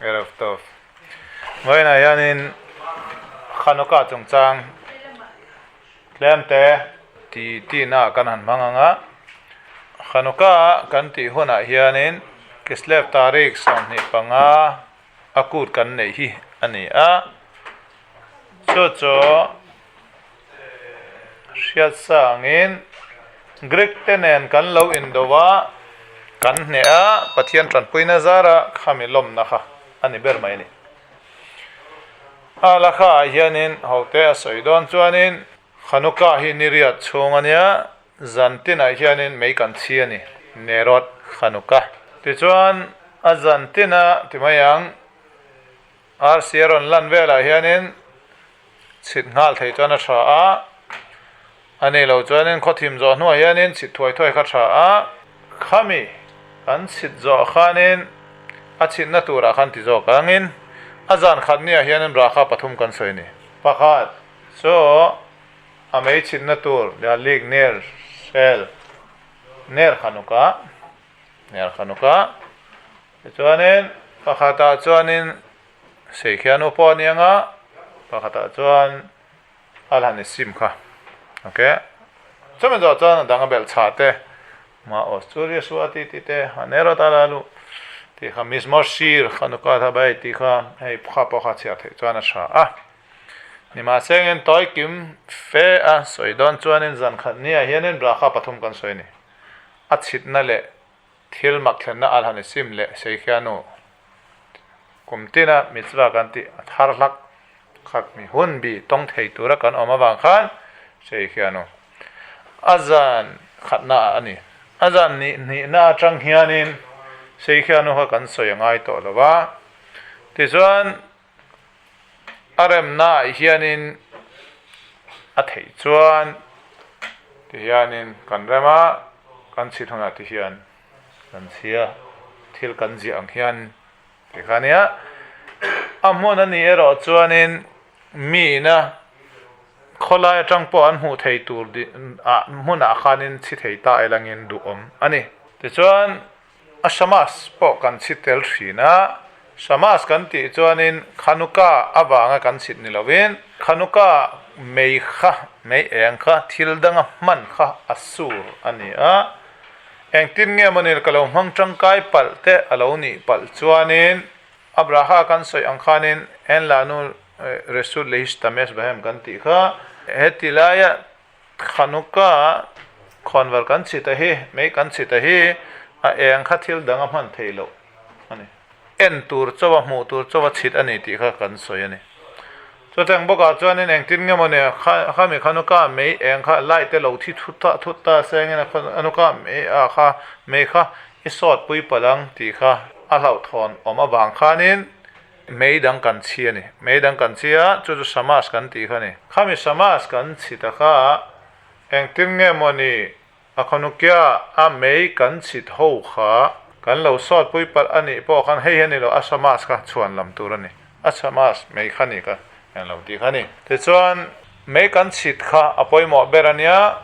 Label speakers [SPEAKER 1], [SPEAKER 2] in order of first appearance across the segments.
[SPEAKER 1] Erev Tov. Vawiinah hianin Hanukkah chungchang tlem te ti tina kan han hmang ang a. Hanukkah kan tih hunah hianin Kislev tarik 25 a kut kan neih hi a ni a. Chu chu hriat sa angin Greek te nen kan lo indo a, kan hneh a, Pathian tanpuina zara khami lawmna kha a ni ber mai a ni. A lakha ah hianin hote a sawi dawn chuanin Hanukkah hi ni riat chhung a nia, zan tinah hianin mei kan chhi a ni, Nerot Hanukkah. Tichuan a zan tina ti mai ang. Arsi a rawn lan velah hianin chhit nghal thei chuan a tha a, a ni lo chuanin khawthim zawh hnuah hianin chhit thuai thuai kha a tha a, khami kan chhit zawh khanin a chhitna turah khan ti zawk angin a zan khat niah hianin rahkha pathum kan sawi a ni. Pakhat chu a mei chhitna tur lik ner hel ner Hanukkah ner Hanukkah. Tichuanin pakhatah chuanin Seikhianu pawh a ni ang a, pakhatah chuan Alhanissim kha. Ok. Chumi zawh chuan a dang a belh chhah te, Ma Australia Sua tih tih te, Hanero ta la luh tih kha, Mizmor Shir Hanukkah tha bai tih kha hei kha pawh kha chhiar theih chuan a tha a. Nimahse engin tawi kim fe a sawi dawn chuanin zan khat niah hianin Bracha pathum kan sawi a ni. A chhitna leh Thil mak thlenna al han i sim leh sei khianu kum tina mitzvah kan tih a thar hlak khat mi hun bi tawng thei tura kan awm avang khan sei khianu a zan khatna ah a ni. A zan ni hnihna atang hianin sei khianu kha kan sawi a ngai tawh lo va, tichuan a remna ah hianin a theih chuan ti hianin kan rem a, kan chhit hunah ti hian kan chhia thil kan ziah ang hian ti kha ania. A hmun a nih erawh chuanin miina khawlai atang pawh an hmuh thei tur ah hmunah khanin chhi thei ta elangin duhawm a ni. Tichuan. A Shamas pawh kan chhit tel thin a, Shamas kan tih chuanin Hanukkah avanga kan chhit ni lovin Hanukkah mei kha, mei eng kha, thil danga hman kha a sur a ni a. Engtin nge mawni ka lo hmang tangkai palh te a lo nih palh chuanin Abraha kan sawi ang khanin En lanu Resut lehishtamesh bahem kan tih kha heti laia Hanukkah khawnvar kan chhit a hi, mei kan chhit a hi, a eng kha thil dang a hman theih loh a ni. En tur chauh a, hmuh tur chauh a chhit a ni tih kha kan sawi a ni. Chutiang bawkah chuanin engtin nge maw ni khami Hanukkah mei eng kha light te lo thi thut ta thut ta sengin a Hanukkah mei ah kha mei kha i sawt pui palh ang tih kha a hlauhthawn awm avang khanin Mei dang kan chhi a ni. Mei dang kan chhi a, chu chu Shamas kan tih kha a ni. Khami Shamas kan chhi ta kha, engtin nge maw ni a Khanukia a mei kan chhit ho kha kan lo sawt pui palh a nih pawh khan hei hi a ni lo, a Shamas kha chhuan lam tur a ni. A Shamas mei kha ni kha eng lo tih kha a ni. Tichuan, mei kan chhit kha a pawimawh ber a nia,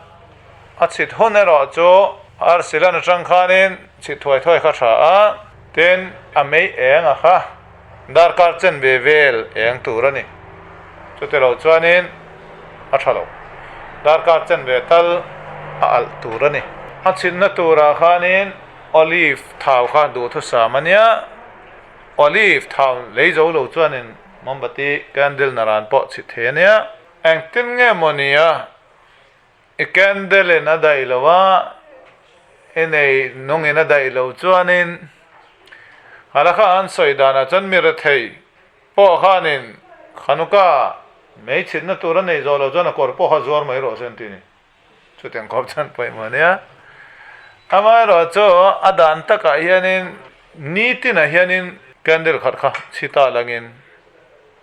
[SPEAKER 1] a chhit hun erawh chu Arsilan atang khanin chhit thuai thuai kha tha a, tin a mei eng a kha darkar chen ve vel eng tur a ni. Chuti lo chuanin a tha lo. Darkar chen ve tal a alh tur a ni. A chhitna turah khanin olive thau kha duhthusam a nia, olive thau lei zo lo chuanin Mombati candle naran pawh chhit thei a nia. Engtin nge maw ni a, i candle in a daih lo a, i nei nung in a daih lo chuanin hala kha an sawi danah chuan mi rethei pawh khanin Hanukkah mei chhitna tur a nei zawh lo chuan a kawr pawh kha zuar mai rawh se an ti a ni. Chutiang khawp chuan pawimawh a nia. Amaherawh chu a dan takah hianin nitinah hianin candle khat kha chhi ta langin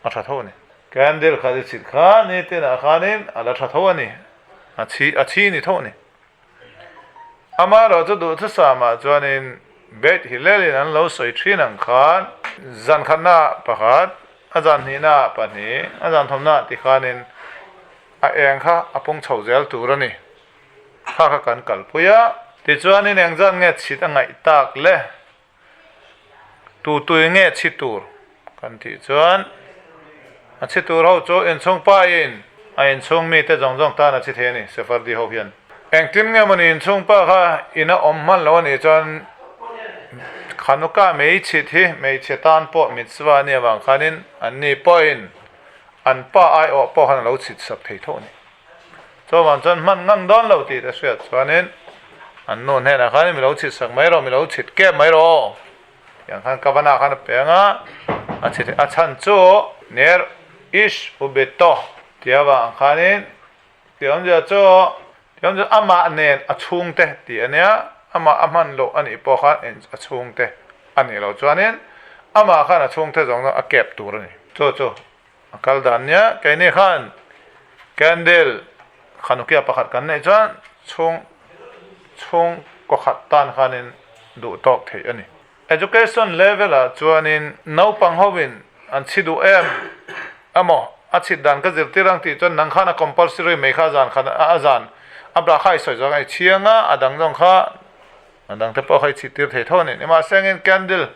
[SPEAKER 1] a tha tho a ni. Candle khat i chhit kha nitinah khanin a la tha tho a ni, a chhi a chhi ni tho a ni. Amaherawh chu duhthusam-ah chuanin Beit Hillel-in an lo sawi thin ang khan zan khatnaah pakhat, a zan hnihnaah pahnih, a zan thawmnaah ti khanin A eng kha a pung chho zel tur a ni. Kha kha kan kalpui a. Tichuanin eng zat nge chhit a ngaih tak le? Tu tui nge chhi tur? Kan tih chuan a chhi tur ho chu inchhung pa in a inchhung mite zawng zawng tan a chhi thei a ni, Sephardi ho hian. Engtin nge mawni inchhung pa kha ina awm hman lo a nih chuan Hanukkah meichhit hi hmeichhe tan pawh mitzvah a nih avang khanin anni pawhin an pa aiawh pawh khan a lo chhit sak thei tho a ni. Chuvang chuan hman ngang dawn lo tih te hriat chuanin an nu hnenah khan mi lo chhit sak mai rawh, mi lo chhit kep mai rawh tiang khan Kavanah khan a peng a, a chhit a chhan chu Ner Ish Ubeto tih avang khanin tih awmzia chu tih awmzia amah nen a chhungte tih a nia, amah a hman loh a nih pawh khan a chhungte a nih loh chuanin amah khan a chhungte zawng zawng a kep tur a ni. Chu chu A kal dan nia, keini khan candle Hanukkah pakhat kan neih chuan chhung chhung kaw khat tan khanin duh tawk theih a ni. Education level ah chuanin naupang hovin an chhi duh em emaw a chhit dan ka zirtir ang tih chuan nang khan a compulsory mai kha zan khat a zan a bra kha i sawi zawk a i chhiang a, a dang zawng kha A dang te pawh kha i chhit tir thei tho a ni. Nimahse engin candle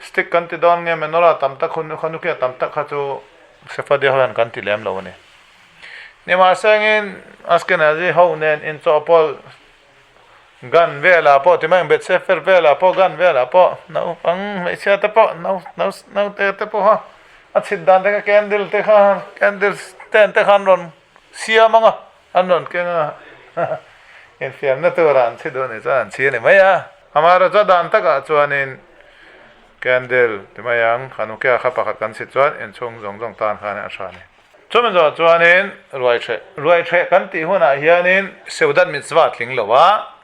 [SPEAKER 1] stick kan ti dawn nge menorah tam tak hun kha nukia tam tak kha chu Sephardi ho hian kan ti lem lo a ni. Nimahse engin Ashkenazi ho nen inchawhpawlh gan velah pawh ti mai ang Bet Sefer velah pawh gan velah pawh naupang hmeichhia te pawh nau nau naute te pawha a chhit dan te kha candle te kha candle stand te kha an rawn siam ang a. An rawn keng a, infiamna tura an chhi duh nih chuan an chhi a ni mai a. Amaherawhchu a dan takah chuanin candle ti mai ang, Hanukkah kha pakhat kan chhit chuan inchhung zawng zawng tan khan a hra a ni. Chumi zawh chuanin ruaithreh, ruaithreh kan tih hunah hianin Seudat mitzvah tling lo a,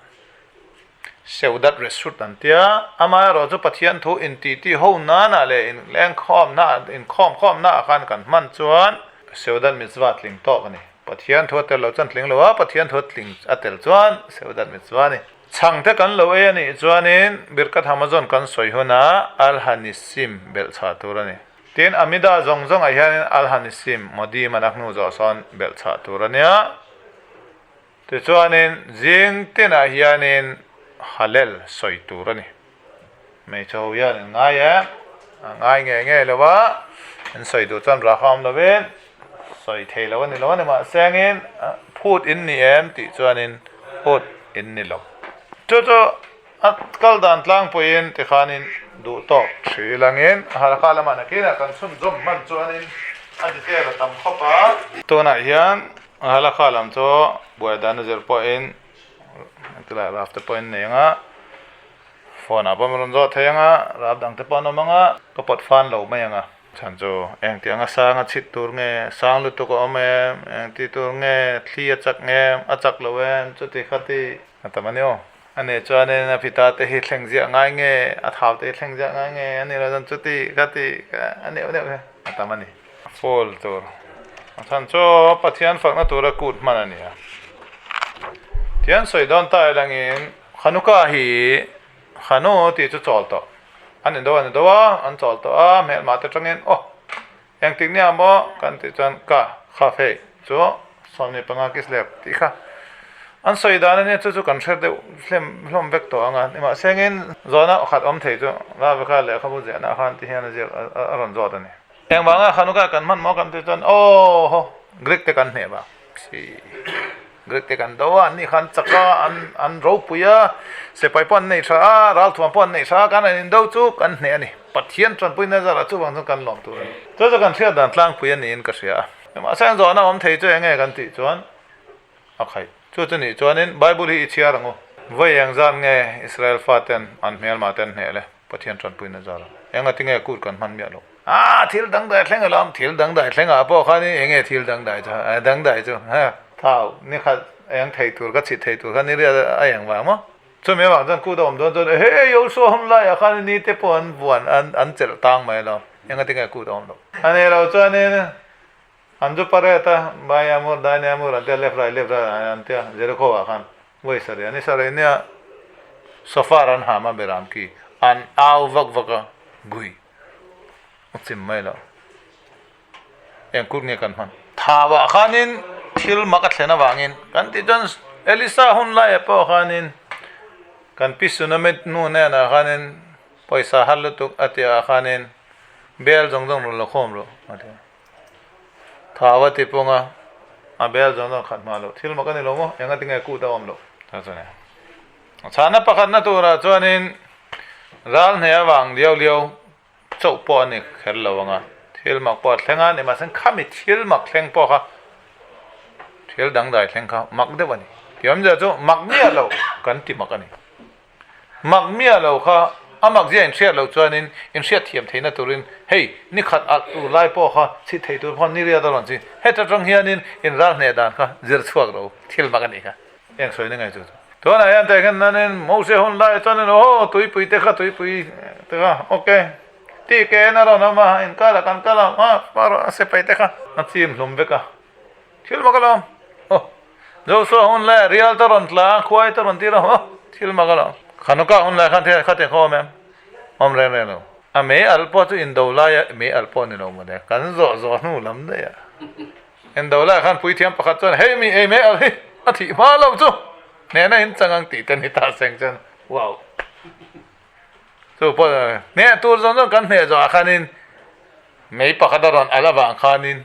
[SPEAKER 1] Seudat reshut an tia, amaherawhchu Pathian thu intiti ho nanah leh inlengkhawmna, inkhawmkhawmnaah khan kan hman chuan Seudat mitzvah tling tawk a ni. Pathian thu a tel lo chuan tling lo a, Pathian thu tling a tel chuan Seudat mitzvah a ni. Chhangte kan lo ei a nih chuanin Birkat Hamazon kan sawi hunah Al Hanisim belhchhah tur a ni. Tin, Amida zawng zawngah hianin Al Hanisim, Modi man a hnu zawh sawn belhchhah tur a nia. Tichuanin zing tinah hianin Hallel sawi tur a ni. Hmeichhe ho hian an ngai e, a ngai ngei ngei lo a, an sawi duh chuan raha awm lovin sawi thei lo a ni lo a ni mahse angin phut in ni em tih chuanin phut in ni lo. Chu chu a kal dan tlangpuiin tikhanin duh tawk hrih langin Halkha lamah nakinah kan chhunzawm hman chuanin a detail a tam khawp a. Tunah hian Halakha lam chu buai dan a zir pawhin tilai raf te pawhin nei ang a, phone ah pawh min rawn zawh thei ang a, raf dang te pawh an awm ang a, ka pawt fan lo mai ang a. Chhan chu engti anga sang a chhit tur nge, sang lutuk a awm em, engti tur nge, thli a chak nge, a chak lo em, chuti kha ti a tam a ni aw. A nih chuanin a fita te hi thleng ziah ngai nge, a thau te hi thleng ziah ngai nge, a nih loh chuan chuti kha ti a neuh neuh hi a tam a ni. Fall tur a chhan chu Pathian fakna tura kut hman a ni a. Tian sawi dawn ta elangin Hanukkah hi Hanu tih chu chawl tawh an ni do an ni do a, an chawl tawh a, hmelmah te atangin aw engtik nia maw kan tih chuan ka khaf hei chu 15 Kislev tih kha an sawi dan a nia chu chu kan hre deuh hlem hlawm vek tawh ang a, nimahse engin zawhna khat awm thei chu Ravekha lehkhabu ziahna khan ti hian a ziak a rawn zawt a ni. Engvanga Hanukkah kan hman maw kan tih chuan aw haw Greek te kan hneh vang si Greek te kan do a an nih khan chak a an an ropui a sipai pawh an nei tha a ralthuam pawh an nei tha a kan an indo chu kan hneh a ni Pathian tanpuina zarah chuvang chuan kan lawm tur a ni chu chu kan hriat dan tlangpui a niin ka hria a mahse an zawhna awm thei chu eng nge kan tih chuan a khaih chu chu nih chuanin Bible hi i chhiar ang u vawi eng zan nge Israel faten an hmelmah te an hneh le. Pathian tanpuina zara enga tinge kut kan hman miah lo. Ah thil dangdai thleng alawm thil dangdai thlengah pawh khan eng nge thil dangdai chu a dangdai chu ha thau ni khat eng thei tur ka chhit thei tur kha ni riat a eng vang maw chumi avang chuan kut a awm dawn chuan ehe Joshua hun laiah khan ni te pawh an vuan an an chelh tang mai alawm enga tinge kut a awm lo. A nei lo chuanin an zu paret a bai amur dai amur an tia left right left right an tia Jericho ah khan Vawi sarih an i sarih nia sofa ran ham a beram khi an au vak vak a gui a chim mai lo eng kut nge kan hman. Thau ah khanin thil mak a thlen avangin kan tih chuan Elisa hun laiah pawh khanin kan pi Sunamit nu hnenah khanin pawisa har lutuk a tih ah khanin. Bel zawng zawng rawn la khawm rawh, a ti a. Thau a ti pung a, a bel zawng zawng khat hma loh. Thil mak a ni lo maw? Enga tinge kut a awm loh? Ta chuan e. A chhahna pakhatna turah chuanin ral hneh avang liau liau chauh pawh a ni kher lo ang a, thil mak pawh a thleng a, nimahse khami thil mak thleng pawh kha thil dangdai thleng kha mak deuh a ni. Tih awmzia chu mak miah lo kan ti mak a ni. Mak miah lo kha a mak zia inhriat loh chuanin inhriat thiam theihna turin hei ni khat alh tur lai pawh kha chhit thei tur pawh ni riat a rawn chi. Heta tang hianin inral hneh dan kha zir chhuak lo thil mak a nih kha. Eng sawi na ngai chu chu. Tunah hian tehkhin nanin Mose hun lai chuanin aw tuipui te kha tuipui te kha ok ti ke en a rawn awm a inkar ah kan kal ang a a sipai te kha a chim hlum vek a thil mak alawm aw Joshua hun lai ah rial te rawn tla a khuai te rawn tir a aw thil mak alawm Hanukkah hun lai khan thil kha ti khaw awm em awm reng reng lo a mei alh pawh chu indo lai a mei alh pawh ni lo mawle kan zawh zawh hnu lam daih a. Endo lai khan puithiam pakhat chuan hei mi ei mai al hi a thih hma lo chu hnehna in chang ang tih te ni ta seng chuan wow chu pawh hneh tur zawng zawng kan hneh zawh ah khanin mei pakhat a rawn al avang khanin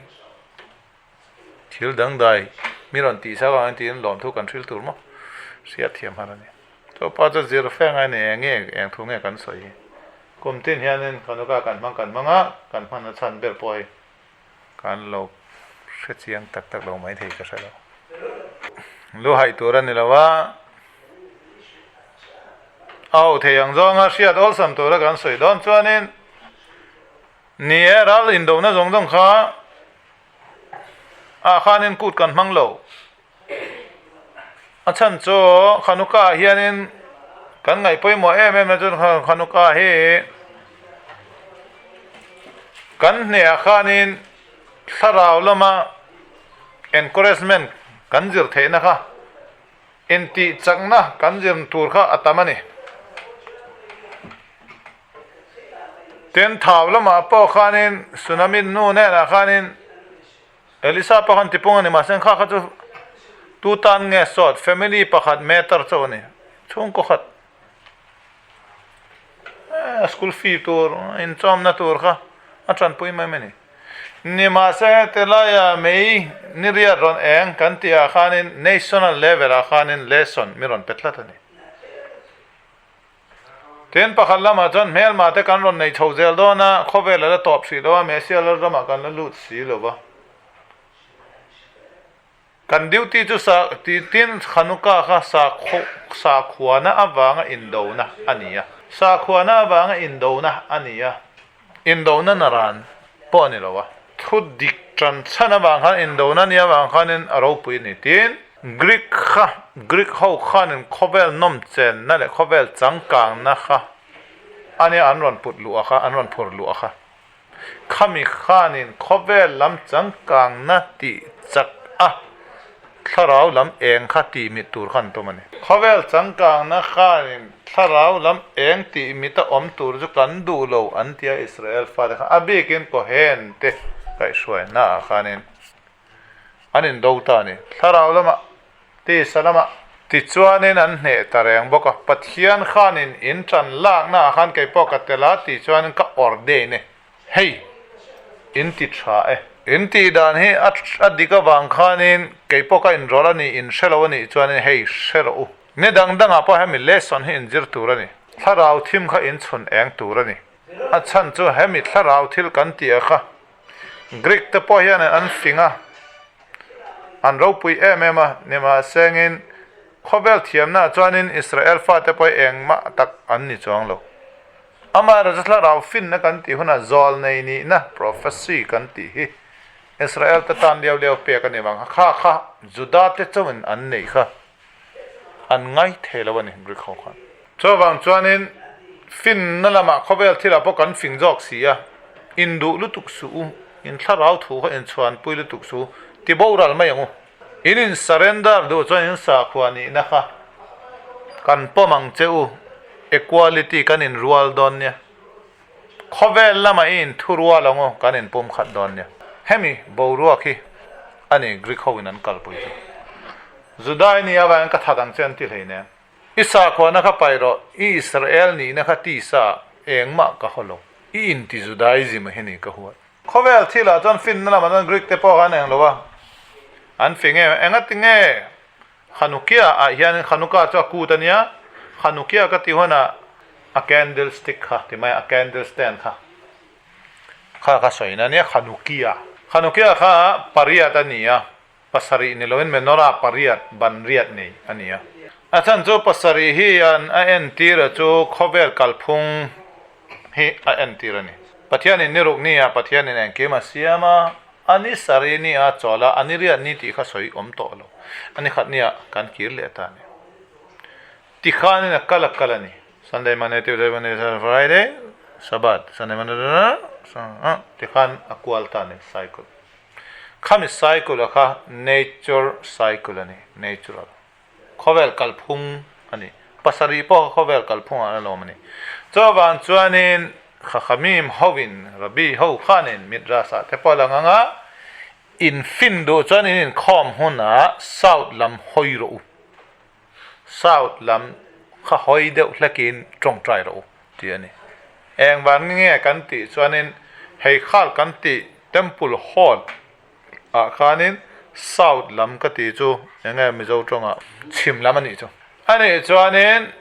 [SPEAKER 1] thil dangdai mi rawn tih sak avangin tiin lawmthu kan hril tur maw hriat thiam har a ni. Chu pa chu zir fe ngai ni eng nge eng thu nge kan sawi hi kum tin hianin Hanukkah kan hmang kan hmang a kan hman a chhan ber pawh hei Kan lo hre chiang tak tak lo mai thei ka hre lo. Lu haih tur a ni lo a, a ho thei ang zawnga hriat awlsam tura kan sawi dawn chuanin ni e ral indona zawng zawng kha ah khanin kut kan hmang lo. A chhan chu Hanukkah ah hianin kan ngaih pawimawh em em na chuan Hanukkah hi kan hnehah khanin thlarau lama encouragement kan zir theihna kha intih chakna kan zir tur kha a tam a ni. Tin thau lamah pawh khanin tsunami nu hnenah khanin. Elisa pawh khan tipung a ni mahse kha kha chu tu tan nge sawt family pakhat meter chauh a ni chhungkaw khat school fee tur inchawmna tur kha a tanpui mai mai a ni ni mahse heti laia mei ni riat rawn eng kan tih ah khanin national level ah khanin lesson mi rawn pe tlat a ni. Tin, pakhat lamah chuan hmelma te kan rawn nei chho zel dawn a, khawvel a la tawp hrih lo a, Messiah lalramah kan la lut si lo va. Kan duty chu sa ti tin Hanukkah kha sakhaw sakhuana avanga indona a ni a. Sakhuana avanga indona a ni a, indona naran pawh a ni lo a. Thu dik tan chhan avang khan indona nia avang khanin a ropui a ni. Tin, Greek kha, Greek ho khanin khawvel nawm chenna leh khawvel changkangna kha a nia an rawn put luh a kha, an rawn phur luh a kha. Khami khanin khawvel lam changkangna tih chak a thlarau lam eng kha tih mit tur kha an tum a ni. Khawvel changkangna khanin thlarau lam eng tih mit a awm tur chu kan duh lo an ti a Israel fate khan a bikin Kohen te kaihhruaina ah khanin an indo ta a ni. Thlarau lamah tisa lamah tichuanin an hneh ta reng bawk a, Pathian khanin in tan lakna ah khan keipawh ka tel a tih chuanin ka ordain e. Hei, in ti tha e. In tih dan hi a a dik avang khanin kei pawh ka inrawlh a ni, in hre lo a nih chuanin hei hre rawh u. Ni dang dangah pawh hemi lesson hi in zir tur a ni. Thlarau thim kha in chhun eng tur a ni. A chhan chu hemi thlarau thil kan tih a kha. Greek te pawh hianin an fing a, an ropui em em a, nimahsengin khawvel thiamnaah chuanin Israel fate pawh hi engmah tak an ni chuang lo. Amaherawhchu thlarau finna kan tih hunah zawl nei nihna, prophecy, kan tih hi Israel te tan liau liau pek a ni vang kha kha Juda te chauhin an neih kha an ngai thei lo a ni Greek ho khan. Chuvang chuanin finna lamah khawvel thilah pawh kan fing zawk si a, induh lutuk suh u, in thlarau thu kha inchhuanpui lutuk suh u, ti boral mai ang u. In in surrender duh chuan in sakhua nihna kha kan pawm ang che u, equality kan in rual dawn nia, khawvel lamah i in thu rual ang u, kan in pum khat dawn nia. Hemi boruak hi a ni Greek ho in an kalpui chu. Judai ni avangin ka that ang che an ti hleinem. I sakhuana kha pai rawh, i Israel nihna kha tisa engmah ka haw lo. I inti Judaism a hi ni ka huat. Khawvel thilah chuan finna lamah chuan Greek te pawh khan eng lo a, an fing em? Engati nge Hanukia ah hianin Hanukkah chu a kut a nia, Hanukia ka tih hunah a candle stick kha ti mai a, a candle stand kha kha ka sawina a nia Hanukia. Hanukia kha pariat a ni a, pasarih ni loin menorah pariat ban riat nei a ni a. A chhan chu pasarih hi an a entir a chu khawvel kalphung hi a entir a ni. Pathianin ni ruk ni ah Pathianin engkim a siam a, a ni sarih ni a chawl a, a ni riat ni tih kha sawi awm tawh lo. A ni khat ni ah kan kir leh ta a ni. Tikhanin a kal a kal a ni. Sunday, Monday, Tuesday, Wednesday, Thursday, Friday, Sabbath, Sunday, Monday, tikhan a kual ta a ni, cycle. Khami cycle a kha nature cycle a ni, natural. Khawvel kalphung a ni. Pasarih pawh kha khawvel kalphung ah an lawm a ni. Chuvang chuanin Chachamim hoin, Rabbi ho khanin Midrash ah te pawh a lang ang a, in fin duh chuan in inkhawm hunah south lam hawi rawh u. South lam kha hawi deuh hlekin tawngtai rawh u tih a ni. Engvang nge kan tih chuanin hei khal kan tih Temple Hall ah khanin South lam ka tih chu enge Mizo tawngah chhim lam a nih chu. A nih chuanin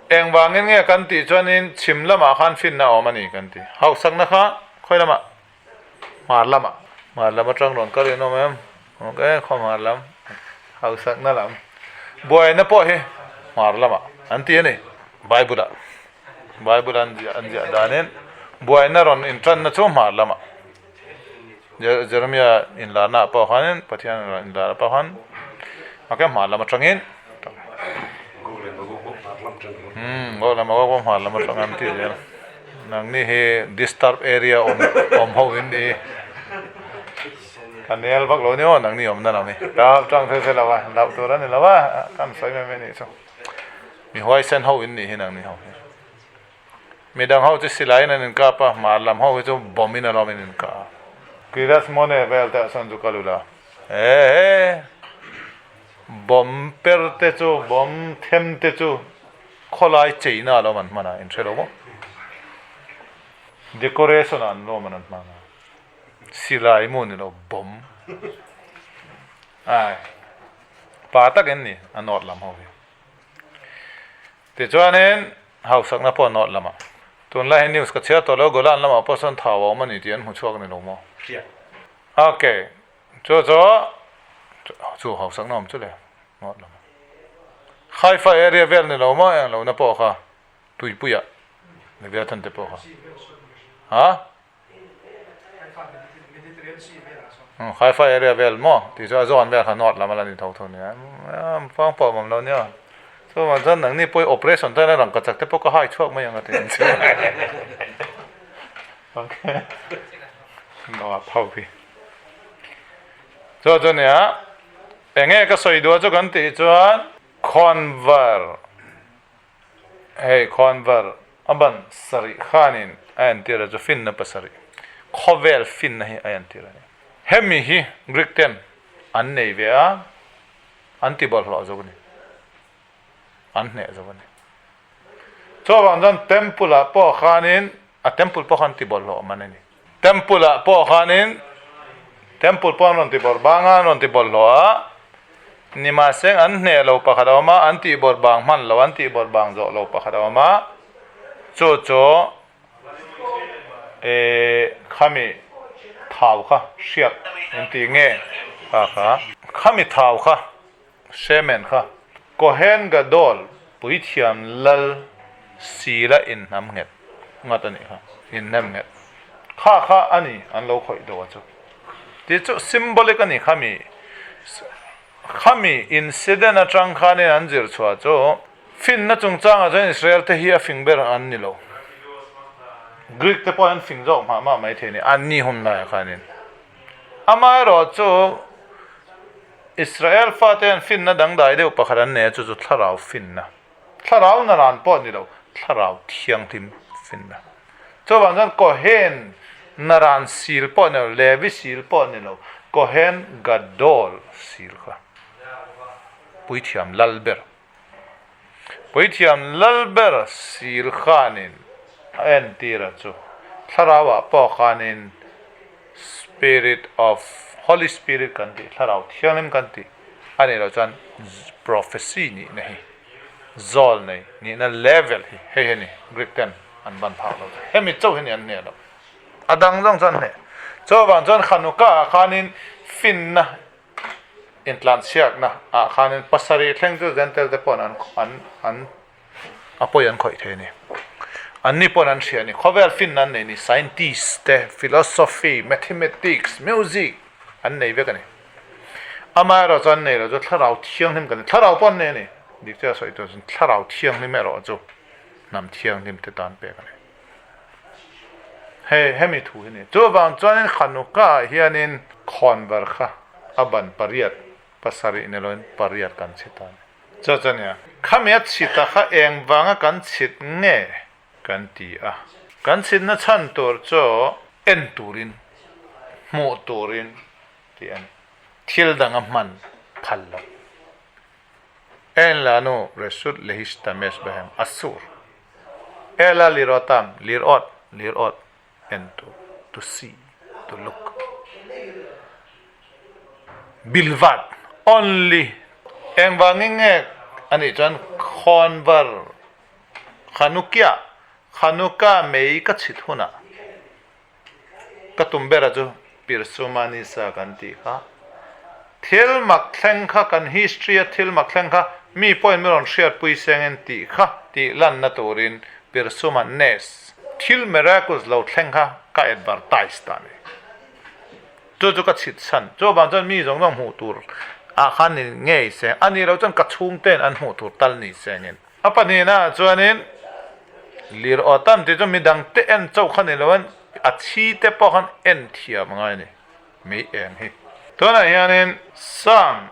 [SPEAKER 1] engvangin nge kan tih chuanin chhim lamah khan finna a awm a ni kan ti. Hausakna kha khawi lamah? Hmar lamah. Hmar lam atang rawn kal in awm em? Ok, khaw hmar lam, hausakna lam, buaina pawh hi hmar lamah an ti a ni. Bible ah, Bible an ziah an ziah danin buaina rawn intanna chu hmar lamah. Jeremiah inlarna ah pawh khanin Pathian rawn inlar ah pawh khan ok hmar lam atangin umm Gog leh Magog pawh hmar lam atang an ti zel. Nangni hi disturb area awm awm ho in ni. Ka nel vak lo ni aw nangni awmna lam hi. Ka tang thei se lo a, hlauh tur a ni lo a, kan sawi mai mai nih chu. Mi huaisen ho in nih hi nangni ho hi. Midang ho chu silaiin an inkap a, hmar lam ho hi chu bomb in alawm in inkah a. Kiras Mone vel te ah sawn chu ka lu la. Ehe! Bomb per te chu, bomb them te chu khawlai cheina alawm an hman a, in hre lo maw? Decoration ah an lawm an hman a. Silai maw ni lo bomb ai pa tak in ni a nawt lam ho hi. Tichuanin hausakna pawh a nawt lamah tunlai hi news ka chhiar tawh lo Golan lamah pawh sawn thau a awm a ni tih an hmu chhuak ni lo maw? Ok chu chu chu hausakna awm chu le nawt lamah Haifa area vel ni lo maw eng lohna pawh kha tuipuiah Leviathan te pawh kha ha. Haifa area vel maw tih chu a zawn vel kha north lam a la ni tho tho nia fang pawh awm lo nia chuvang chuan nangni pawh operation tan a rangka chak te pawh ka hai chhuak mai ang a ti ang chu okay north ho hi chu chu nia enge ka sawi duh chu kan tih chuan khawnvar Hei khawnvar a ban sarih khanin a entir a chu finna pasarih, khawvel finna hi a entir a ni. Hemi hi Greek ten an nei ve a, an ti bawlhhlawh zo a ni, an hneh zo a ni. Chuvang chuan temple ah pawh khanin a temple pawh khan ti bawlhhlawh man a ni. Temple ah pawh khanin temple pawh an rawn ti bawrh bang a, an rawn ti bawlhhlawh a, nimahse an hneh lo pakhat a awm a, an tih bawrh bang hman lo, an tih bawrh bang zawh lo pakhat a awm a, chu chu eh khami thau kha hriat in tih nge kha kha khami thau kha Shemen kha Kohen Gadol puithiam lal sila inhnam nghet ngat a nih kha, inhnem nghet kha kha a ni an lo khawih deuh a chu. Tih chu symbolic a ni khami khami incident atang khanin an zir chhuah chu finna chungchangah chuan Israel te hi a fing ber an ni lo. Greek te pawh an fing zawk mah mah maithei a ni an ni hun laiah khanin. Amaherawhchu Israel fate hian finna dangdai deuh pakhat an nei a, chu chu thlarau finna. Thlarau na ran pawh ni lo, thlarau thianghlim finna. Chuvang chuan Kohen na ran sil pawh ni lo, Levi sil pawh ni lo, Kohen Gadol sil kha Puithiam lal ber. Puithiam lal ber sil khanin a entir a chu. Thlarauah pawh khanin Spirit of Holy Spirit kan tih, Thlarau Thianghlim kan tih a nih loh chuan prophecy nihna hi, zawl nei nihna level hi hei hi a ni, Greek ten an ban phak lo chu. Hemi chauh hi ni an hneh loh. A dang zawng chuan hneh. Chuvang chuan Hanukkah ah khanin finna intlanchhiakna ah khanin pasarih thleng chu Gentile te pawhin an an an a pawi an khawih thei a ni. Anni pawhin an hria a ni. Khawvel finna an nei ni. Scientist te, philosophy, mathematics, music an nei vek a ni. Amaherawh chu an nei lo chu thlarau thianghlim kan ni. Thlarau pawh an nei a ni. Dik chiah sawi tur chuan thlarau thianghlim erawh chu hnam thianghlim te tan pek a ni. Hei hemi thu hi a ni. Chuvang chuanin Hanukkah ah hianin khawnvar kha a ban pariat, pasarih ni loin pariat kan chhit a ni. Chu chu nia, khami a chhit a kha eng vanga kan chhit nge kan ti a. Kan chhitna chhan tur chu en turin, hmuh turin tih a ni. Thil dang a hman phal lo. En la nu resut lehishtamesh bahem asur. Ela lirotam, lirot, lirot, en tur, to see, to look. Bilvat, only. Engvangin nge anih chuan khawnvar Hanukkah, Hanukkah mei ka chhit hunah ka tum bera chu Pirsuma Nisa kan tih kha. Thil mak thleng kha kan history a thil mak thleng kha mi pawhin min rawn hriatpui sengin tih kha tih lanna turin Pirsuma Nes thil miracles lo thleng kha ka advertise ta a ni. Chu chu ka chhit chhan. Chuvang chuan mi zawng zawng hmuh tur ah khan ni ngei se, a nih loh chuan ka chhungten an hmuh tur tal ni sengin. A pahnihna ah chuanin lir aw tam tih chu midang te en chauh kha ni loin a chhi te pawh khan en thiam a ngai a ni mei eng hi. Tunah hianin Psalm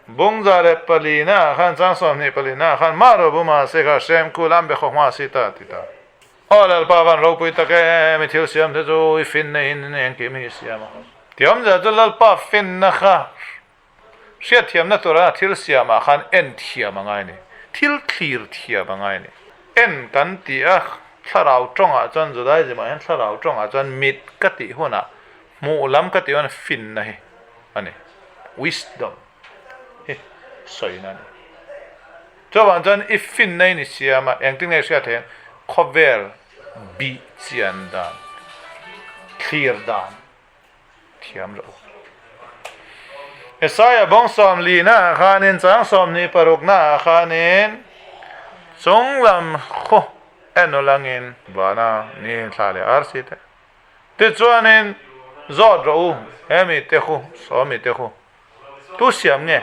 [SPEAKER 1] bungza leh palina ah khan chang 20 palina ah khan mah ro buma se kha hrem khu lam be khaw hma si ta ti ta. Aw Lalpa van ropui tak e, mi thil siam te chu i finna in engkim hi i siam a. Ti awmzia chu Lalpa finna kha hriatthiamna tura thil siamah khan en thiam a ngai a ni. Thil thlir thiam a ngai a ni. En kan tih a, thlarau tawngah chuan Judaism ah hian thlarau tawngah chuan mit ka tih hunah hmuh lam ka tih hunah finna hi a ni. Wisdom hi sawina a ni. Chuvang chuan i finna in i siam a, engtin nge i hriat theih ang? Khawvel bih chian dan, thlir dan thiam lo. Isaiah bawng 40 naah khanin chang 26 naah khanin chung lam khu en ulangin vana ni thla leh arsi te tichuanin zawt rawh u hemi te khu sawmi te khu tu siam nge?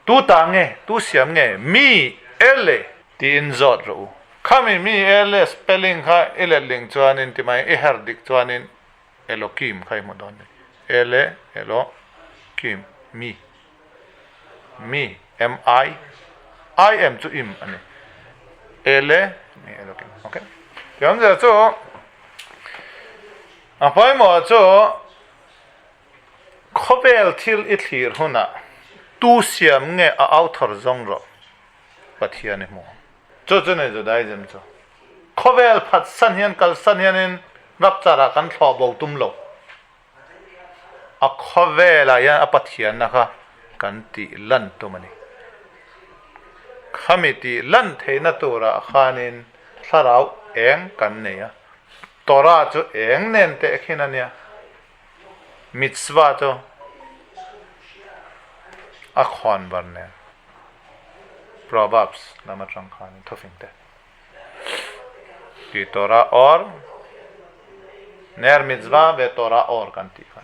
[SPEAKER 1] Tu ta nge? Tu siam nge? Mi ele tiin zawt rawh u. Khami mi ele spelling kha i letling chuanin ti mai i her dik chuanin Elokim kha i hmu dawn ni. Ele, elo, kim, mi. Mi, M-I, I em chu im a ni. Ele, mi Elokim. Ok. Tiawmzia chu a pawimawh chu Khawvel thil i thlir hunah tu siam nge a author zawng rawh Pathian i hmu ang. Chu chu ni Judaism chu. Khawvel phatsan hian kalsan hianin rapture ah kan thlawh bo tum lo. A khawvelah hian a Pathianna kha kan tih lan tum a ni. Khami tih lan theihna turah khanin thlarau eng kan nei a. Torah chu eng nen tehkhin a nia. Mitzvah chu a khawn bar nen Proverbs lam atang khanin thufing te tih Torah or Ner mitzvah ve Torah or kan tih kha.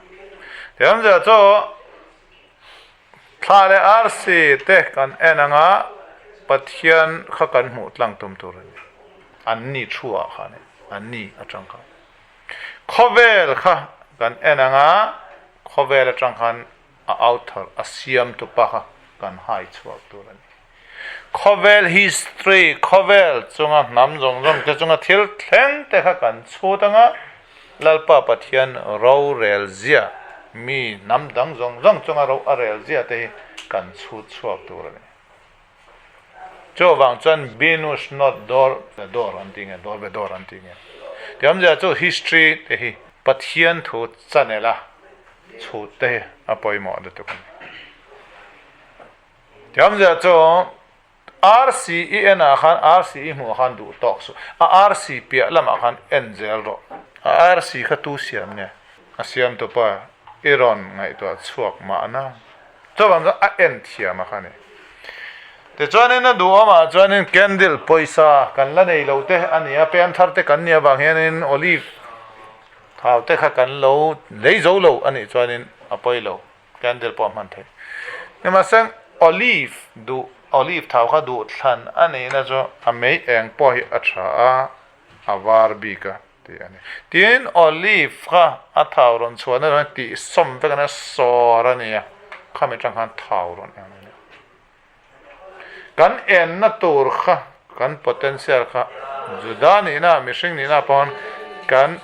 [SPEAKER 1] Tiawmzia chu thla leh arsi te kan en anga Pathian kha kan hmuh tlang tum tur a ni. An ni thu ah khan an ni atang khan. Khawvel kha kan en ang a, khawvel atang khan a author, a siamtu pa kha kan hai chhuak tur a ni. Khawvel history, khawvel chunga hnam zawng zawng te chunga thil thleng te kha kan chhut ang a, Lalpa Pathian rorel zia, mi hnam dang zawng zawng chunga ro a rel zia te hi kan chhut chhuak tur a ni. Chuvang chuan Binus not dor ve dor an ti nge, dor ve dor an ti nge. Tiamzia chu history te hi Pathian thu channel a chhut te hi a pawimawh lutuk a ni. Tiamzia chu RCEN ah khan RCE hmuh khan duh tawk suh. A RC piah lamah khan en zel rawh. A RC kha tu siam nge? A siam tupa i rawn ngaihtuah chhuak mahna. Chuvang chuan a en thiam a kha ni. Tichuanin a duhawmah chuanin candle pawisa kan la nei lo te a ni a, pem thar te kan nih avang hianin olive thau te kha kan lo lei zo lo a nih chuanin a pawi lo. Candle pawh a hman theih. Nimahse olive duh olive thau kha duh thlan a nihna chu a mei eng pawh hi a tha a, a var bik a tih a ni. Tin, olive kha a thau rawn chhuahna chuan tih sawm vek a nia, sawr a nia, khami atang khan thau rawn eng a nia. Kan enna tur kha, kan potential kha Juda nihna, mihring nihna pawn kan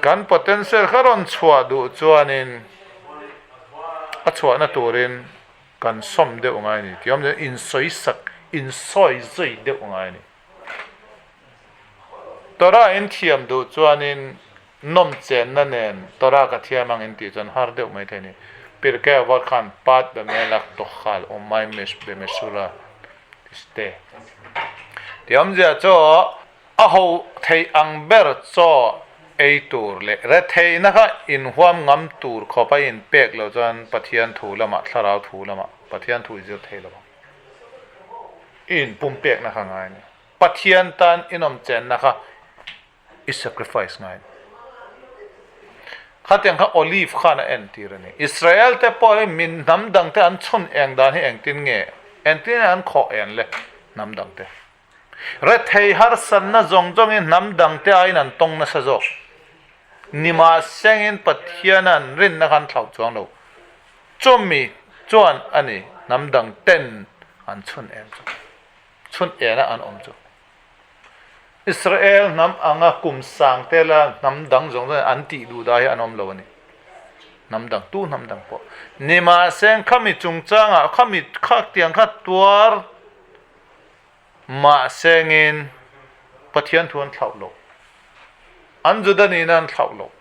[SPEAKER 1] kan potential kha rawn chhuah duh chuanin a chhuahna turin kan sawm deuh ngai a ni tih awm insawisak, insawi zui deuh ngai a ni. Torah in thiam duh chuanin nawm chenna nen Torah ka thiam ang in tih chuan har deuh mai thei a ni. Pirkei Avot khan Pat bemelak tokhal umay bemesura tiste. Tih awmzia chu a ho thei ang ber chaw ei tur leh retheihna kha inhuam ngam tur khawp a inpek loh chuan Pathian thu lamah thlarau thu lamah Pathian thu i zir thei lo ang. I inpumpekna kha ngai a ni. Pathian tan inawm chenna kha i sacrifice ngai a ni. Khatiang kha olive khan a entir a ni. Israel te pawh hi min hnam dang te an chhun eng dan hi engtin nge? Engtin nge an khawh en le hnam dang te? Rethei harsatna zawng zawngin hnam dang te aiin an tawng nasa zawk. Nimahsengin Pathian an rinna khan thlauh chuang lo. Chumi chuan a ni hnam dang ten an chhun em chu. Chhun ena an awm chu. Israel hnam anga kum sang tela hnam dang zawng zawng an tih duh dah hi an awm lo a ni. Hnam dang tu hnam dang pawh. Nimahse khami chungchangah khami khak tiang kha tuar mahsengin Pathian thu an thlauh lo. An Juda nihna an thlauh lo.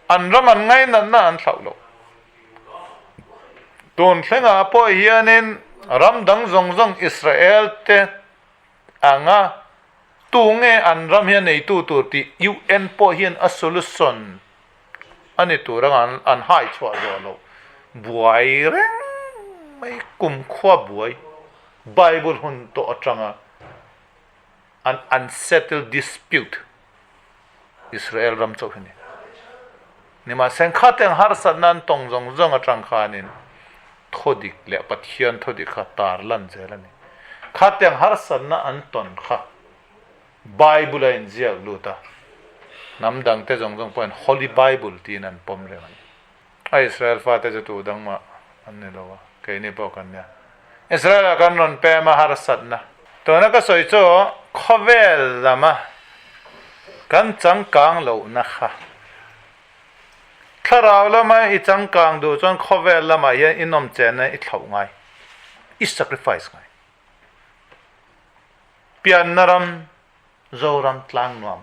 [SPEAKER 1] An ram an ngainatna an thlauh lo. Tun thlengah pawh hianin ram dang zawng zawng Israel te anga tunge an ram hian neitu tur tih UN pawh hian a solution a ni tur anga an hai chhuah zawh loh buai reng mai kumkhua buai Bible hun tawh atanga an unsettled dispute Israel ram chauh hi a ni. Nimahse khateng harsatna an tawng zawng zawng atang khanin thudik leh Pathian thudik kha tar lan zel a ni. Khateng harsatna an tawn kha Bible a inziak lut a, hnam dangte zawng zawng pawhin Holy Bible tiin an pawm reng a ni. A Israel fate chu tu dang mah an ni lo a, keini pawh kan nia. Israel ah kan rawn pem a harsatna. Tuna ka sawi chu khawvel lama kan changkang lohna kha. Thlarau lama i changkang duh chuan khawvel lamah hian i nawm chenna i thlauh ngai, i sacrifice ngai. Pianna ram, Zoram tlang nuam.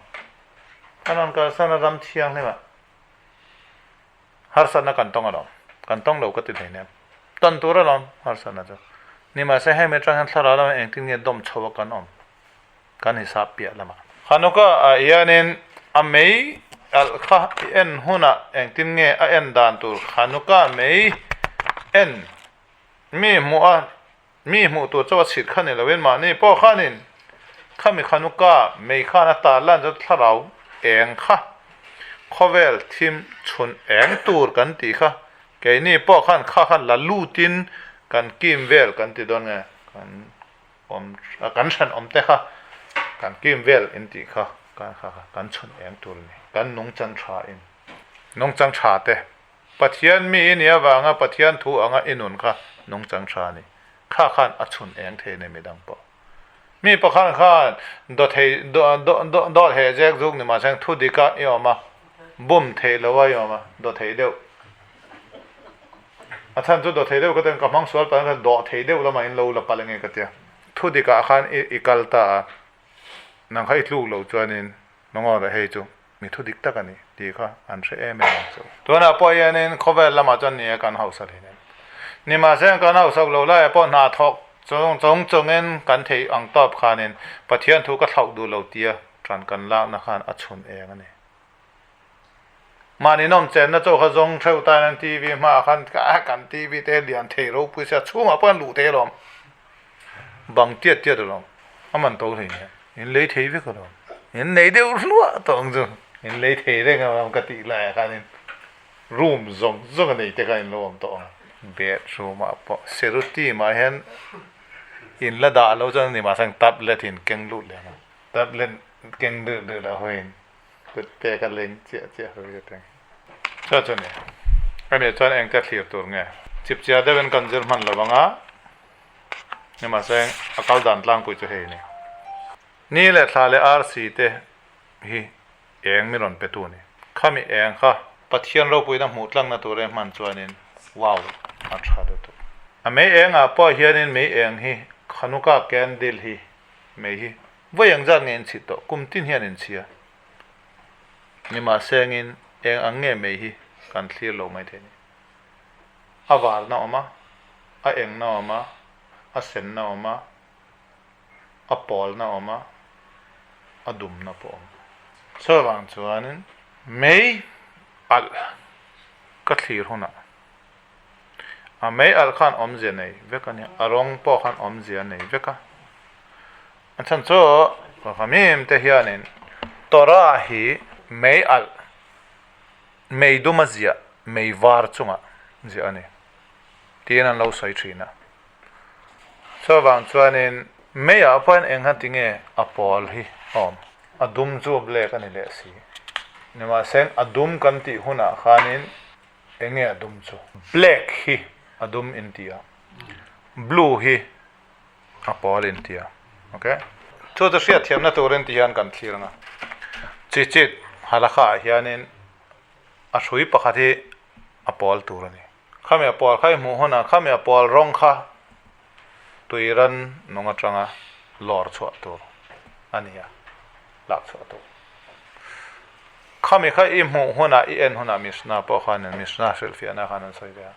[SPEAKER 1] Kan rawn kalsan a ram thianghlimah. Harsatna kan tawng alawm. Kan tawng lo ka ti thei nen. Tawn tur alawm harsatna chu. Nimahse hemi atang hian thlarau lamah engtin nge dawm chho a kan awm? Kan hisap piah lamah. Hanukkah ah hianin a mei alh kha i en hunah engtin nge a en dan tur Hanukkah mei en mi hmuh a mi hmuh tur chauh a chhit kha ni loin mahni pawh khanin khami Hanukkah mei khan a tar lan chu thlarau eng kha khawvel thim chhun eng tur kan tih kha keini pawh khan kha khan la lutin kan kim vel kan ti dawn nge kan awm kan hran awm te kha kan kim vel in tih kha kan kha kha kan chhun eng tur a ni kan nungchang tha in nungchang tha te Pathian mi i nih avanga Pathian thu anga i nun kha nungchang tha a ni. Kha khan a chhun eng thei nei midang pawh. Mi pakhat khan dawthei dawt heh zek zuk ni mahse thu dika i awm a, bum theih lo a i awm a, dawthei deuh. A chhan chu dawthei deuh ka ti a, ka hmang sual palh ang dawh thei deuh lamah in lo la palh ange ka ti a. Thu dikah khan i kal ta a, nang kha i tluk loh chuanin. Nungaw leh hei chu mi thu dik tak a ni tih kha an hre em em ang chu. Tunah pawh hianin khawvel lamah chuan ni e kan hausa thin em. Nimahse kan hausak lo laiah pawh hna thawk chung chung chungin kan theih ang tawp khanin Pathian thu ka thlauh duh lo tia ṭan kan lakna khan a chhun eng a ni. Mahni nawm chenna chaw kha zawng theuh tan an TV hmaah khan kan TV te lian thei ropui sia chhungah pawh an luh thei alawm. Bang tiat tiat alawm. A man to hlei nen. In lei thei vek alawm. In nei deuh hluah tawh ang chu. In lei thei reng alawm ka tih laiah khanin room zawng zawng a nei te kha in lo awm tawh ang. Bedroom ah pawh seruti mah hian in la dah lo chuan ani mahse tablet in keng lut leh ang a. Tablet keng lut lut ah hawiin Kut pek a leng chiah chiah ho hi atang. Chu chu ni. Ani chuan engte thlir tur nge? Chipchiar deuhin kan zir hman lo ang a, nimahse a kal dan tlangpui chu hei a ni. Ni leh thla leh arsi te hi eng mi rawn pe tu a ni. Khami eng kha Pathian ropuina hmuh tlangna tura hman chuanin wow a tha lutuk. A mei engah pawh hianin mei eng hi Khanuka candle hi mei hi Vawi ang zat nge in chhit tawh? Kum tin hian in chhia. Nimahse angin eng ang nge mei hi kan thlir lo mai thei ni. A varna awm a, a engna awm a, a senna awm a, a pawlna awm a, a dumna pawh awm. Chuvang chuanin mei alh ka thlir hunah A mei alh khan awmzia nei vek a nia, a rawng pawh khan awmzia nei vek a. A chhan chu Rahamim te hianin Torah hi mei alh, mei duma ziah, mei var chunga ziah a ni tiin an lo sawi thin a. Chuvang chuanin meiah pawhin eng kha tinge a pawl hi a awm, a dum chu black a ni leh si. Nimahse a dum kan tih hunah khanin Enge a dum chu? Black hi a dum in ti a, blue hi a pawl in ti a, ok. Chu chu hriat thiamna turin ti hian kan thlir ang a, chi chit halakha ah hianin a hrui pakhat hi a pawl tur a ni. Khami a pawl kha i hmuh hunah khami a pawl rawng kha tuiran nung atanga lawr chhuah tur a ni a, lak chhuah tur. Khami kha i hmuh hunah i en hunah Mishnah pawh khanin Mishnah hrilhfiahna khan an sawi ve a.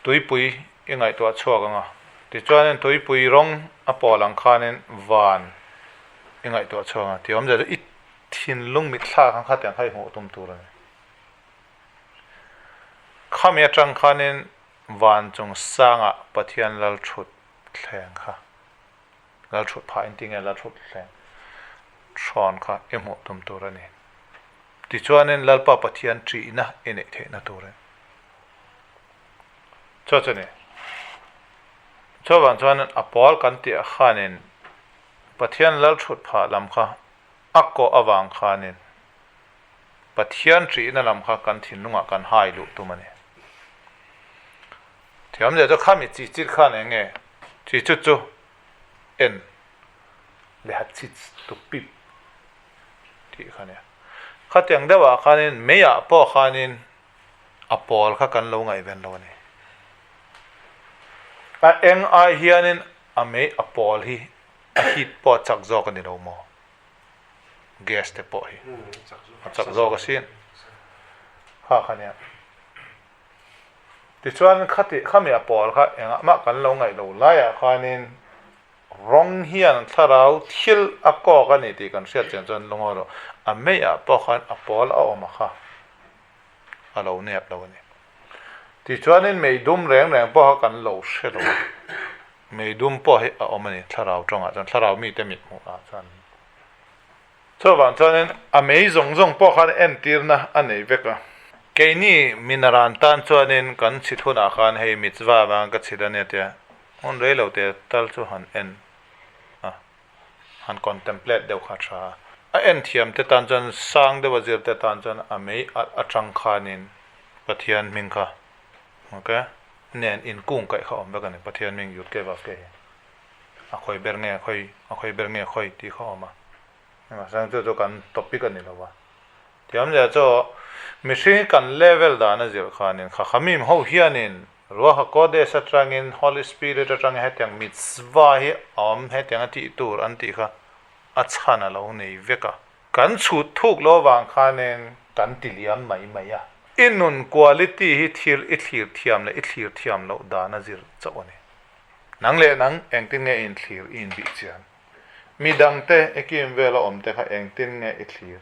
[SPEAKER 1] Tuipui i ngaihtuah chhuak ang a, tichuanin tuipui rawng a pawl ang khanin van i ngaihtuah chhuak ang a, tih awmzia chu i thinlung mitthlak ang kha tiang kha i hmuh tum tur a ni. Khami atang khanin van chung sangah Pathian lal thut thleng kha. Lal thut phah in tinge lal thut thleng hrawn kha i hmuh tum tur a ni. Tichuanin Lalpa Pathian ṭihna i neih theihna turin. Chu chu ni. Chuvang chuan a pawl kan tih khanin Pathian lal thut phah lam kha a kawh avang khanin Pathian ṭihna lam kha kan thinlungah kan hai luh tum a ni. Thiam leh chu khami chi chit khan eng nge chi chut chu en leh hat chit tu pip tih kha nia. Khatiang deuhah khanin meiah pawh khanin a pawl kha kan lo ngaihven lo a ni. A eng ai hianin a mei a pawl hi a heat pawh a chak zawk a ni lo maw? Gas te pawh hi a chak zawk asin. Kha kha nia. Tichuan khati khami a pawl kha engah mah kan lo ngaih lo laiah khanin rawng hian thlarau thil a kawk a ni tih kan hriat chian chuan lungawi lo a meiah pawh khan a pawl a awm a kha a lo nep lo a ni. Tichuanin mei dum reng reng pawh kha kan lo hre lo a, mei dum pawh hi a awm a ni thlarau tawngah chuan thlarau mite mithmuhah chuan. Chuvang chuanin a mei zawng zawng pawh khan entirna a nei vek a. Keini minaran tan chuanin kan chhit hunah khan hei mitzvah avanga ka chhit a nia tia hun rei lo te tal chu han en a, han contemplate deuh kha a tha a. A en thiam te tan chuan sang deuha zir te tan chuan a mei alh atang khanin Pathian hming kha ok nen inkungkaih kha awm vek a ni Pathian hming Yud Keh Vav Keh hi. A khawi ber nge khawi, a khawi ber nge khawi tih kha awm a. Nimahsela chu chu kan topic a ni lo va. Thiamzia chu mihring hi kan level dan a zirh khanin Khakhamim ho hianin Ruach HaKodesh atangin Holy Spirit atangin hetiang mitzvah hi a awm hetiang a tih tur an tih kha. a chhan a lo nei vek a. Kan chhut thuk lo vang khanin kan ti liam mai mai a. I nun quality hi thil i thlir thiam leh i thlir thiam loh dan a zir chauh a ni. Nang leh nang engtin nge i inthlir i inbih chian? Mi dangte i kim vela awm te kha engtin nge i thlir?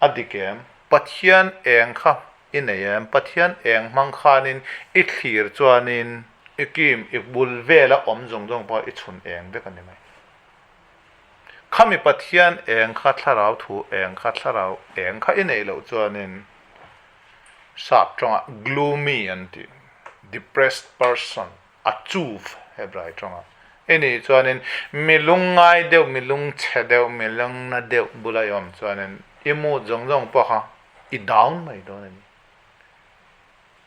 [SPEAKER 1] A dik em? Pathian eng kha i nei em? Pathian eng hmang khanin i thlir chuanin i kim i bul vela awm zawng zawng pawh i chhun eng vek a ni mai. Khami Pathian eng kha thlarau thu eng kha thlarau eng kha i neih loh chuanin sap tawngah gloomy an ti, depressed person, a chuv Hebrai tawngah i nih chuanin mi lungngai deuh, mi lungchhe deuh, mi lungna deuh bula i awm chuanin i mood zawng zawng pawh kha i down mai dawn a ni.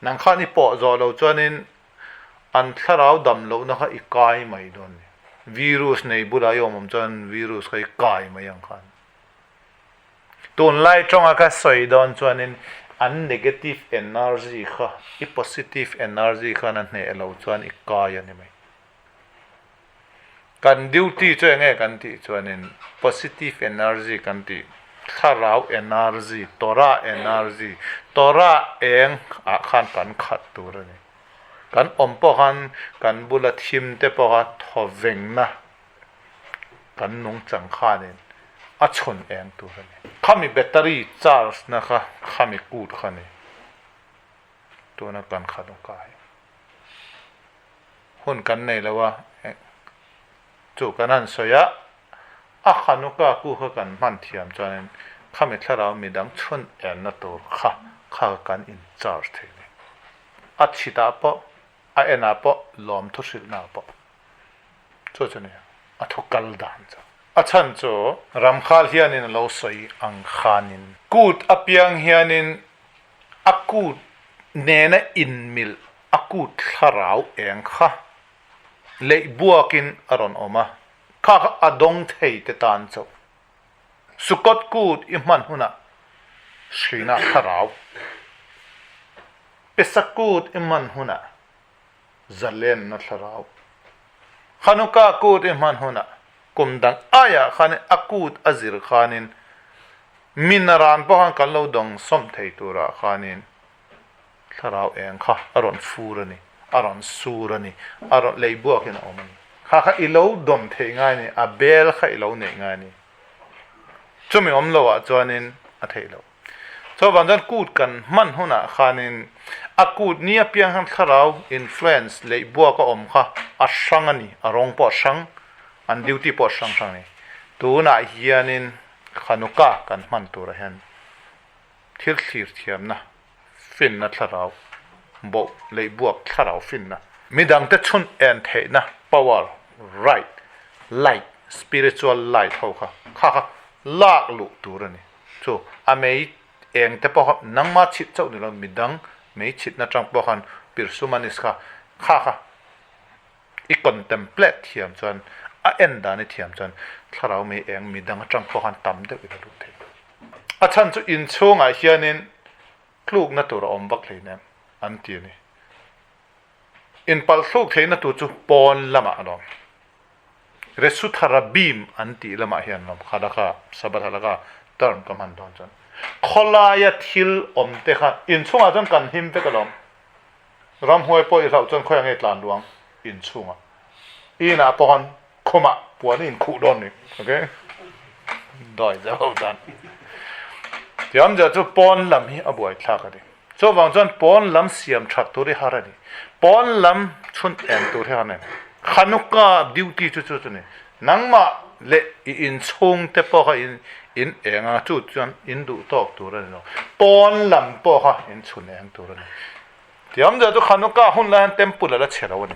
[SPEAKER 1] Nang khan i pawh zawh loh chuanin an thlarau dam lohna kha i kai mai dawn a ni. Virus nei bulah i awm awm chuan virus kha i kai mai ang khan. Tunlai tawnga ka sawi dawn chuanin an negative energy kha i positive energy khan a hneh loh chuan i kai a ni mai. Kan duty chu enge kan tih chuanin positive energy kan tih, thlarau energy, Torah energy, Torah eng ah khan kan khat tur a ni. Kan awm pawh khan kan bula thim te pawh kha thawvengna kan nungchang khanin a chhun eng tur a ni. Khami battery charge na kha khami kut kha ni tuna kan khat awk a hi. Hun kan nei lo a, chu kan han sawi a, a Hanukkah ku kha kan hman thiam chuanin khami thlarau midang chhun enna tur kha kha kan in charge thei a ni. A chhitah pawh, a enah pawh, lawmthu hrilhnaah pawh chu chu nia a thu kal dan chu. A chhan chu Ramkhal hianin a lo sawi ang khanin kut apiang hianin a kut nena inmilh a kut thlarau eng kha leih buakin a rawn awm a, kha kha a dawng thei te tan chauh. Sukot kut i hman hunah hrina thlarau, Pesach kut i hman hunah zalenna thlarau, Hanukkah kut i hman hunah kum dang aiah khanin a kut a zir khanin minaran pawh khan kan lo dawng sawm thei turah khanin Thlarau eng kha a rawn fur a ni, a rawn sur a ni, a rawn lei buakin a awm a ni. Kha kha i lo dawm theih ngai a ni, a bel kha i lo neih ngai a ni. Chumi awm lo ah chuanin a theih loh. Chuvang chuan kut kan hman hunah khanin a kut ni apiang khan thlarau influence lei buak a awm kha a hrang a ni, a rawng pawh a hrang, an duty pawh a hrang hrang a ni. Tunah hianin Hanukkah kan hman turah hian thil thlir thiamna finna thlarau boh leh buak thlarau finna, midangte chhun en theihna power, right, light, spiritual light ho kha kha kha lak luh tur a ni. Chu a mei eng te pawh kha nangma chhit chauh ni lo midang mei chhitna tang pawh khan pirsumanis kha kha kha i contemplate thiam chuan a en dan i thiam chuan thlarau mei eng midang atang pawh khan tam deuh i la lut thei. A chhan chu inchhungah hianin tlukna tur a awm vak hleinem an ti a ni. Inpalh thluk theihna tur chu pawn lamah an awm. Resutharabim an tih lamah hian an awm. Kha laka Sabbath laka term ka hman dawn chuan khawlaia thil awm te kha inchhungah chuan kan him vek alawm. Ramhuai pawh i hlauh chuan khawiah nge tlan luang inchhungah. Inah pawh khan Khumah puan a inkhuh dawn ni. Ok. Dawi zeuh ho tan. Tiam zia chu pawn lam hi a buai thlak a ni. Chuvang chuan pawn lam siam that tur hi har a ni. Pawn lam chhun em tur hi har a ni. Hanukkah duty chu chu chu ni. Nangmah leh i inchhung te pawh kha in in eng a, chu chuan in duh tawk tur a ni lo. Pawn lam pawh kha in chhun eng tur a ni. Tiam zia chu Hanukkah hun lai hian temple a la chhe lo a ni.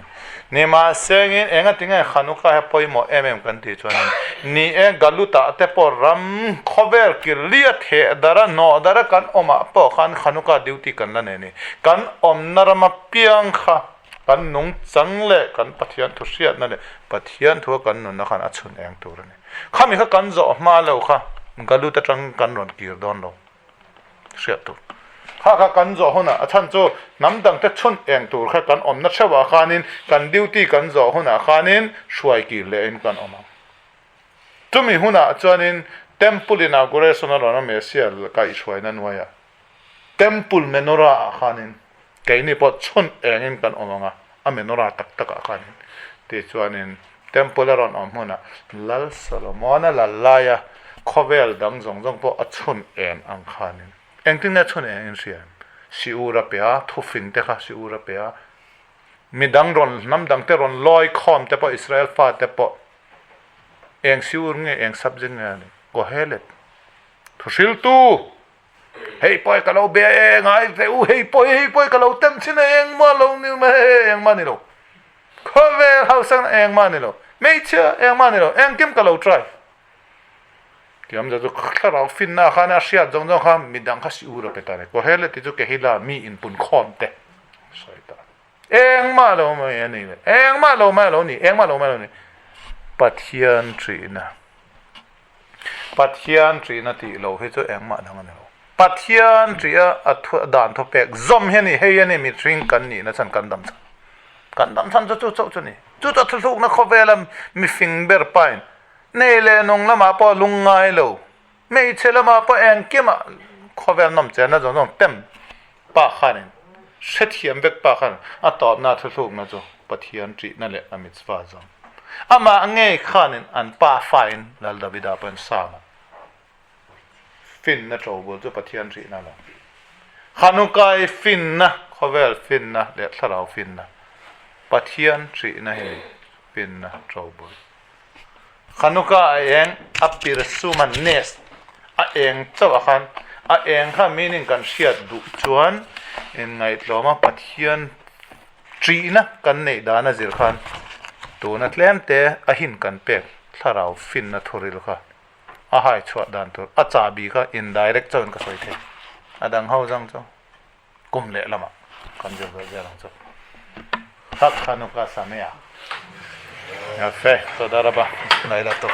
[SPEAKER 1] Nimahsengin enga tinge Hanukkah hi a pawimawh em em kan tih chuanin ni e Galutah te pawh ram khawvel kil lia theh dara hnawh dara kan awmah pawh khan Hanukkah duty kan la nei a ni. Kan awmna rama piang kha kan nungchang leh kan Pathian thu hriatna leh Pathian thua kan nunna khan a chhun eng tur a ni. Khami kha kan zawh hma lo kha Galut atang kan rawn kir dawn lo. Hriat tur. Kha kha kan zawh hunah a chhan chu hnam dangte chhun eng tur kha kan awmna theuhah khanin kan duty kan zawh hunah khanin hruai kir lehin kan awm ang. Chumi hunah chuanin Temple inauguration a rawn a Messiah kaihhruaina hnuaiah Temple menorah ah khanin keini pawh chhun engin kan awm ang a, a menorah tak takah khanin tichuanin Temple a rawn awm hmunah Lal Solomon-a lal laia khawvel dang zawng zawng pawh a chhun en ang khanin engtin nge chhun engin hria em? Siur a pe a, thufin te kha siur a pe a, midang rawn hnam dang te rawn lawi khawm te pawh Israel fate pawh eng siur nge eng subject nge a ni? Kohelet thuhriltu! Hei pawh ka lo bia e ngai teh u, hei pawh hei pawh ka lo tem chin a engmah lo ni mai e, engmah ni lo. Khawvel hausa na engmah ni lo, hmeichhia engmah ni lo, engkim ka lo try. Tiam za chu thlarau finna khan a hriat zawng zawng kha midang kha si ur a pe ta ni. Kohelet ti chu kehila mi inpun khawm te sawi ta. Engmah lo mai a ni le, engmah lo mai a lo ni, engmah lo mai a lo ni. Pathian ṭihna. Pathian ṭihna tih lo hi chu engmah dang a ni lo. Pathian ṭih a a dan thawpek zawm hi a ni, hei a ni mihring kan nihna chhan kan dam chhan. Kan dam chhan chu chu chauh chu a ni. Chu chu a thuthlukna khawvela mifing ber pain nei leh nung lamah pawh lungngai lo, hmeichhe lamah pawh engkimah khawvel nawm chenna zawng zawng tem pa khanin hrethiam vek pa khan a tawpna thuthlukna chu Pathian ṭihna leh a mitzvah zawm. Amah ngei khanin an pa fain Lal Davida pawhin Psalm ah finna ṭo bul chu Pathian ṭihna lo. Hanukkah-i finna, khawvel finna leh thlarau finna, Pathian ṭihna hi ni finna ṭo bul. Hanukkah a eng a pirsum a nest a eng chauh ah khan a eng kha meaning kan hriat duh chuan inngaihtlawm a Pathian ṭihna kan neih dan a zir khan tuna tlem te a hin kan pek thlarau finna thuril kha a hai chhuah dan tur a chahbi kha indirect chauhin ka sawi thei a dang ho zang chu. Kum leh lamah kan zir ve zel ang chu. Chag Hanukkah Sameach. Yafe, toda raba. Laila tov.